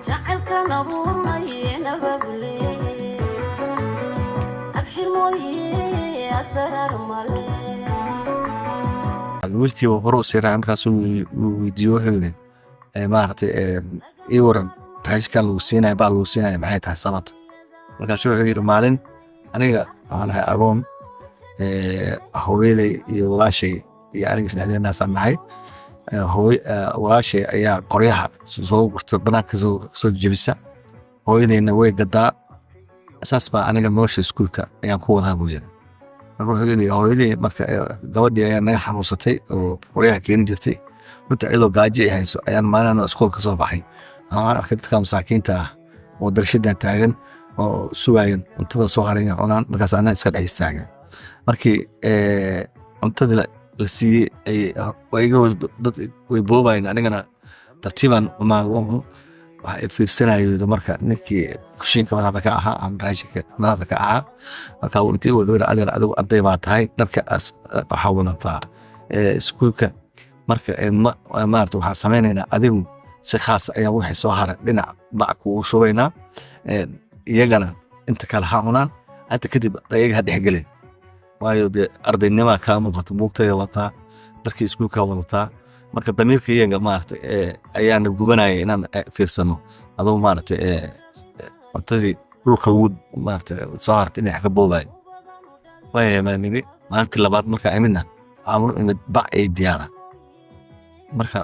Jacaylkan abuurnaye nabable, abshir mooye asarar male. Wiilkiiba hore u sii raacay. Markaasuu weydiiyo, wuxuu yidhi, "Maaragtay, ii waran, raashinkan lagu siinaya, baa lagu siinaya, maxay tahay sababta?" Markaasu wuxuu yidhi, "Maalin aniga waxaan ahay agoon, hooyaday iyo walaashay iyo aniga saddexdeenaasaan nahay. Walaashay ayaa qoryaha soo gurta, banaanka soo jebisa, hooyadayna way gadaa. Saas baa aniga nolosha iskuulka ayaan ku wadaa," buu yidhi. Marka wuxuu yidhi, hooyadii marka gabadhii ayaa naga xanuunsatay oo qoryaha keeni jirtay. Runta iyadoo gaajo ay hayso ayaan maalin iskuulka ka soo baxay, waxaan arkay dadka masaakiinta ah oo darshadan taagan oo sugayan cuntada soo haray inay cunaan. Markaas anaa iska dhex istaagay. Markii cuntadii la siiyey, ay waa iga dad way boobayeen, anigana tartiibaan umaago. Waxa ay fiirsanayo marka ninkii kushiinka madaxda ka ahaa ama raashinka madaxda ka ahaa. Marka uu intii wada yidhi, "Adeer, adigu arday baa tahay, dharka waxaa wadataa iskuulka. Marka maarata waxaan samaynaynaa, adigu si khaas ayaan wixii soo haray dhinac bac kugu shubaynaa, iyagana inta kale ha cunaan. Hadda kadib ayaga ha dhexgelin, waayo dee ardaynimaa kaa muuqato, buugtaya wataa, dharkii iskuulkaa wadataa. Marka damiirka iyaga maarata ayaana gubanaya inaan fiirsano aduu maarata cuntadii dhulka ugu maarata soo hartay dhinac ka boobayo." Waaya baan nidhi. Maalintii labaad markaa imidna, waxaan u imid bac ay diyaara. Marka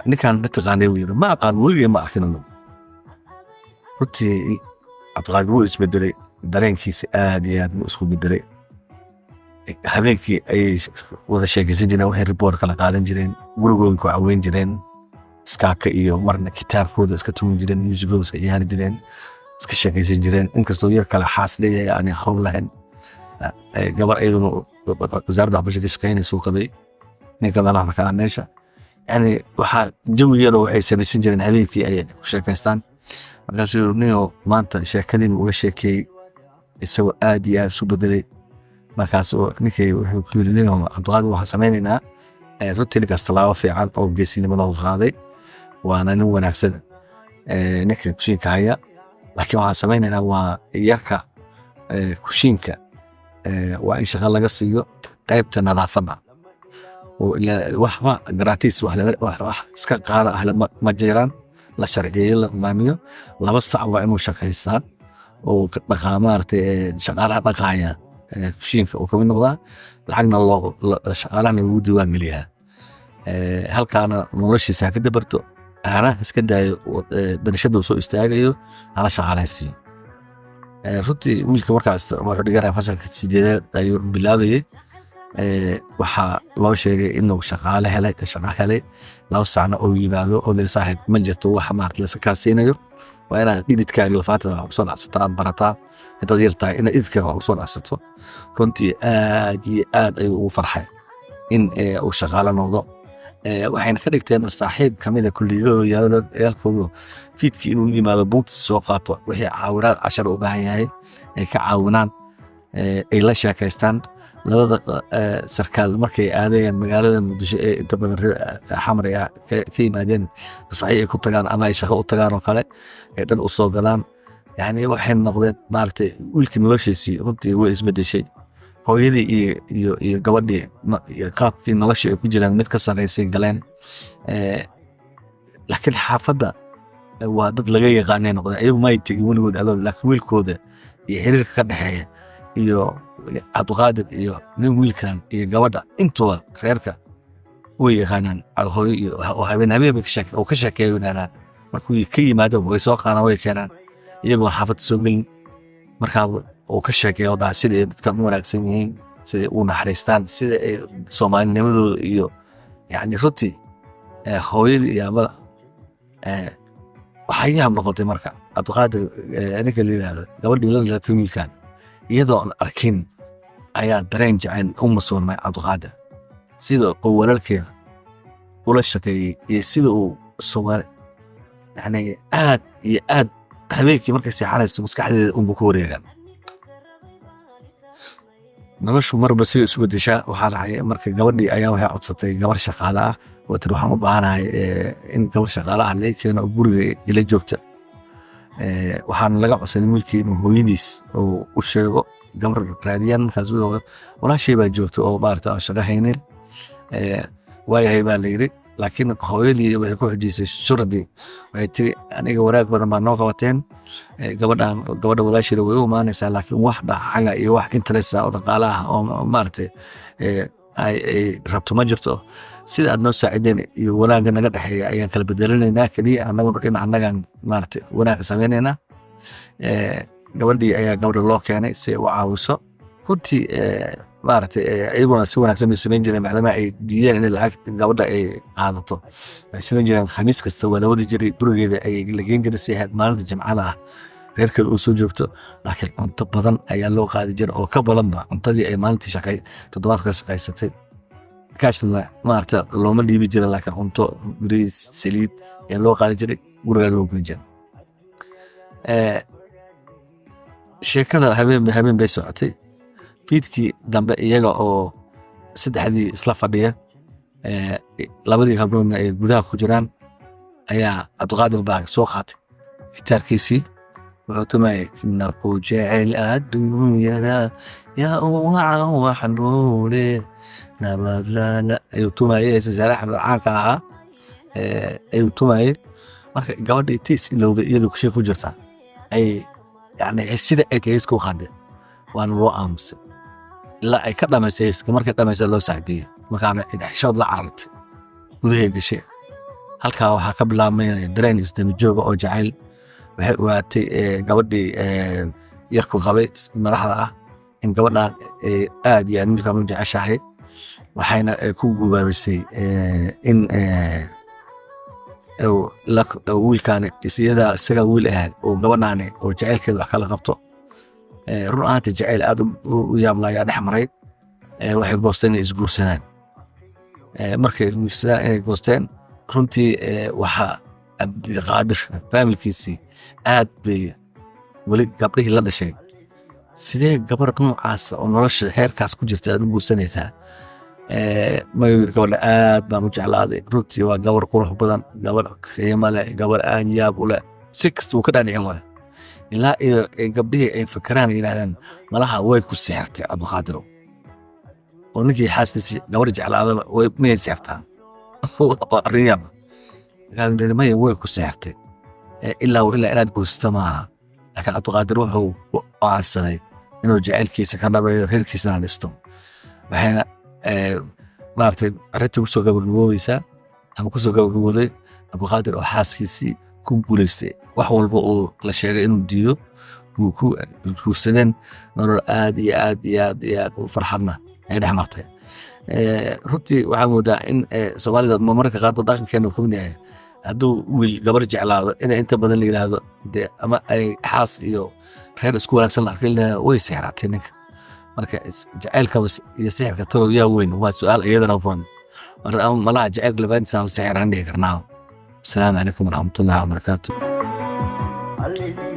ninkaan ma taqaanay?" Buu yidhi. "Ma aqaan, weligay ma arkin anigu." Runtii Cabdiqaadir wuu isbedelay, dareenkiisa aad iyo aad buu isku bedelay. Habeenkii ayay wada sheekaysan jireen, waxay report kala qaadan jireen, gurigooda ku caweyn jireen, iskaaka iyo marna kitaabkooda iska tumin jireen, muusigooda iska ciyaari jireen, iska sheekaysan jireen. Inkastoo yar kale xaas leeyahay, aanay xarun lahayn, gabar iyaduna wasaaradda waxbarasho ka shaqeynaysa uu qabay ninka madaxda ka ah meesha. Yani waxaa jawi yaroo waxay samaysan jireen habeenkii ay ku sheekaystaan. Markaasuu yiri, "Ninoo maanta sheekadiibu uga sheekeeyey," isagoo aad iyo aad isu bedelay. Markaas ninkii wuxuu ku yiri, "Ninoo Cabdiqaadir, waxaan samaynaynaa, runtii ninkaas tallaabo fiican oo geesinimo loo qaaday, waana nin wanaagsan, ninka kushiinka haya. Laakiin waxaan samaynaynaa, waa yarka kushiinka, waa in shaqo laga siiyo qaybta nadaafadda oo waxba gratis, wax iska qaada ah ma jiraan. La sharciyeeyo, la nidaamiyo. 2 sac waa inuu shaqaystaa oo dhaqaa, maaragtay, shaqaalaha dhaqaaya kushiinka uu kamid noqdaa, lacagna loo shaqaalahana lagu diiwaan geliyaa. Halkaana noloshiisa ha ka dabarto, hana iska daayo darashada uu soo istaagayo, hana shaqaalaysiiyo." Runtii wiilka markaas wuxuu dhiganaya fasalka sideedaad ayuu bilaabayay. Waxaa loo sheegay inuu shaqaale helay, shaqo helay, 2 sacna uu yimaado oo lii, "Saaxiib, ma jirto wax maarata layska kaa siinayo. Waa inaad dhididkaaga lafaanta wax kusoo dhacsato, aad barataa intaad yar tahay inaad dhididkaaga wax kusoo dhacsato." Runtii aad iyo aad ayuu ugu farxay in uu shaqaale noqdo. Waxayna ka dhigteen saaxiib kamida kulliyadooda, ciyaalkoodu fiidkii inuu yimaado, buugtiisa soo qaato, wixii caawinaad cashar u baahan yahay ay ka caawinaan, ay la sheekaystaan. Labada sarkaal markay aadayaan magaalada Muqdisho ee inta badan reer Xamar ay ka yimaadeen, fasaxyo ay ku tagaan ama ay shaqo u tagaan oo kale, ay dhan u soo galaan. Yani waxay noqdeen maaragtay, wiilkii noloshiisii runtii way isbedeshay. Hooyadii iyo gabadhii iyo qaabkii noloshii ay ku jiraan mid ka sarreysay galeen. Laakiin xaafadda waa dad laga yaqaanay noqdeen. Iyagu may tegin weligood alool, laakiin wiilkooda iyo xiriirka ka dhexeeya iyo Cabdiqaadir iyo nin wiilkan iyo gabadha intuba reerka way yaqaanaan. Hooyo iyo oo habeen habeen bay oo ka sheekeeyo yidhahdaan, markuu ka yimaado way soo qaadaan, way keenaan, iyagoon xaafadda soo gelin. Markaa uu ka sheekeeyo, dhaha sida ay dadkan u wanaagsan yihiin, sida ay u naxariistaan, sida ay soomaalinimadooda iyo yani runtii hooyadii iyo aabada waxaa yaab noqotay marka Cabdiqaadir, ninka la yidhaahdo, gabadhii la dhalatay wiilkan iyadoo aan arkin ayaa dareen jacayl u masuulmay Cabdiqaadir, sida uu walaalkeeda ula shaqeeyey iyo sida uu Soomaali yani aad iyo aad habeenkii markay seexanayso maskaxdeeda unbu ku wareegaa. Noloshu marba sida isu bedeshaa. Waxaa dhacay marka gabadhii ayaa waxay codsatay gabar shaqaale ah. Oo tiri, "Waxaan u baahanahay in gabar shaqaalaha laga keeno oo guriga ila joogta." Waxaana laga codsaday wiilkii inuu hooyadiis uu u sheego gabar raadiyaan. Markaas wuxuu, "Walaashay baa joogta oo maarata aan shaqo haynin." "Waayahay," baa la yiri, laakiin hooyadii waxay ku xujiysay shardi. Waxay tiri, "Aniga wanaag badan baa noo qabateen. Gabadhan, gabadha walaasheeda way u imaanaysaa, laakiin wax dhacaga iyo wax interest ah oo dhaqaale ah oo maaragtay ay rabto ma jirto. Sida aad noo saacideen iyo wanaagga naga dhexeeya ayaan kala bedelanaynaa keliya. Annaguna dhinac annagaan maaragtay wanaagga sameynaynaa." Gabadhii ayaa gabadha loo keenay si ay u caawiso. Runtii maaragtay iyaguna si wanaagsan bay samayn jireen, maadaama ay diideen inay lacag gabadha ay qaadato. Waxay samayn jireen, khamiis kasta waa la wadi jiray, gurigeeda ayay la geyn jiray si ay maalinta jimcada ah reerkeeda uu soo joogto. Laakiin cunto badan ayaa loo qaadi jiray oo ka badanba cuntadii ay maalintii shaqay toddobaadka shaqaysatay. Kaashna maaragta looma dhiibi jirin, laakiin cunto, bariis, saliid ayaa loo qaadi jiray, gurigaa loo geyn jiray. Sheekada habeen habeen bay socotay. Fiidkii dambe, iyaga oo saddexdii isla fadhiya, labadii gabdhoodna ay gudaha ku jiraan, ayaa Cabdiqaadir baa soo qaatay gitaarkiisii. Wuxuu tumayay, "Naku jecel adduunyada yaa uwacan wax nuule nabadlana," ayuu tumayay. Heesa Saare Axmed caanka ahaa ayuu tumayay. Marka gabadhii tiis ilowday, iyadoo kushii ku jirta ay yani sida ay tahay heeska u qaadeen, waana loo aamusay ilaa ay ka dhamaysay heeska. Markay dhamaysay loo sacbiyey. Markaana xishood la carartay, gudahay gashay. Halkaa waxaa ka bilaabmay dareen isdaba jooga oo jacayl. Waxay ogaatay gabadhii yarku qabay madaxda ah in gabadhan aad iyo aad wiilkan u jeceshahay. Waxayna ku gubaabisay in wiilkaani iyada isaga wiil ahayd oo gabadhaani oo jacaylkeeda wax kala qabto. Run ahaantii jacayl aad u yaabla ayaa dhex maray. Waxay goosteen inay isguursadaan. Markay isguursadaan inay goosteen, runtii waxaa Cabdiqaadir faamilkiisii aad bay weli gabdhihii la dhashay, "Sidee gabar noocaas oo nolosha heerkaas ku jirta aad u guursanaysaa?" Mayu yiri, "Gabadha aad baan u jeclaaday. Runtii waa gabar qurux badan, gabar qiimo leh, gabar aad yaab u leh." Si kasta uu ka dhaadhicin waaya, ilaa iyo gabdhihii ay fakeraan, yidhahdaan, "Malaha way ku sixirtay Cabdiqaadirow, oo ninkii xaaskiisi gabar jeclaadaba way miyay sixirtaa? Waa arrin yaab." Markaasuu yidhi, "Maya, way ku sixirtay. Ilaa wa ilaa inaad guursato maaha." Laakiin Cabdiqaadir wuxuu go'aansaday inuu jacaylkiisa ka dhabeeyo, reerkiisana dhisto. Waxayna maaragtay arrintii kusoo gabagaboobaysaa ama kusoo gabagabooday Cabdiqaadir oo xaaskiisii ku guuleystay. Wax walba uu la sheegay inuu diido buu ku guursadeen. Nolol aad iyo aad iyo aad iyo aad u farxadna ay dhex martay. Runtii waxaa moodaa in Soomaalida mararka qaarkood dhaqankeena uu kamid yahay, hadduu wiil gabar jeclaado, in inta badan la yidhaahdo dee ama ay xaas iyo reer isku wanaagsan la arkin, way sixratay ninka. Marka jacaylka iyo sixirka talow yaa weyn? Waa su-aal iyadana furan. Marka ama malaha jacaylka labaantiisa ama sixir aan dhihi karnaa. Asalaamu calaykum waraxmatullahi wabarakaatu. Alidin.